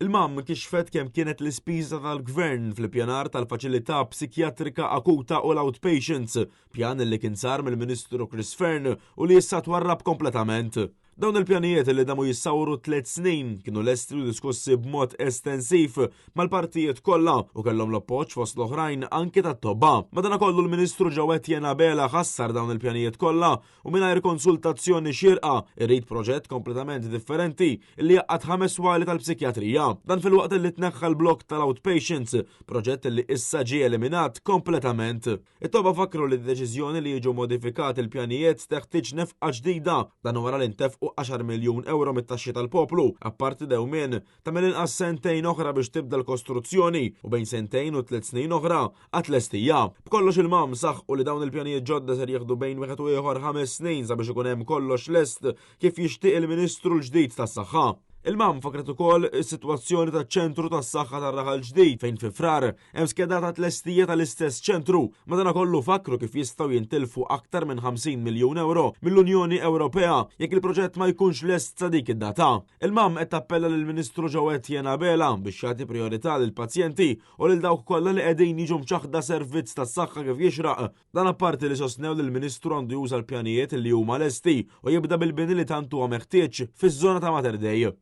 Il-MAM kixfet kemm kienet l-ispiża tal-Gvern fl-ippjanar tal-faċilità psikjatrika akuta u l-outpatients, pjan li kien sar mill-Ministru Chris Fearne u li issa twarrab kompletament. Dawn il-pjanijiet li damu jissawru 3 snin kienu lesti u diskussi b'mod estensiv mal-partijiet kollha u kellhom l-appoġġ fost l-oħrajn anki tat-tobba. Madanakollu l-Ministru Joe Etienne Abela ħassar dawn il-pjanijiet kollha u mingħajr konsultazzjoni xierqa irid proġett kompletament differenti li jgħaqqad ħames swali tal-psikjatrija. Dan filwaqt li tneħħa l-blok tal-outpatients, proġett li issa ġie eliminat kompletament. It-tobba fakru li d-deċiżjoni li jiġu modifikati l-pjanijiet teħtieġ nefqa ġdida, dan wara li ntefqu 10 miljun euro mit-taxxi tal-poplu, apparti dewmien ta' mill-inqas sentejn oħra biex tibda l-kostruzzjoni u bejn sentejn u 3 snin oħra għat-tlestija. B'kollox il-MAM saħqu li dawn il-pjanijiet ġodda ser jieħdu bejn wieħed u ieħor 5 snin sabiex ikun hemm kollox lest kif jixtieq il-Ministru l-ġdid tas-Saħħa. Il-MAM fakret ukoll is-sitwazzjoni taċ-ċentru tas-saħħa tar-Raħal Ġdid fejn fi Frar hemm skedata tlestija tal-istess ċentru. Madanakollu fakru kif jistgħu jintilfu aktar minn 50 miljun euro mill-Unjoni Ewropea jekk il-proġett ma jkunx lest sa dik id-data. Il-MAM qed tappella lill-Ministru Joe Etienne Abela biex jagħti priorità lill-pazjenti u lil dawk kollha li qegħdin jiġu mċaħħda servizz tas-saħħa kif jixraq. Dan apparti li sostnew li l-Ministru għandu juża l-pjanijiet li huma lesti u jibda bil-bini li tant huwa meħtieġ fiż-żona ta' Mater Dei.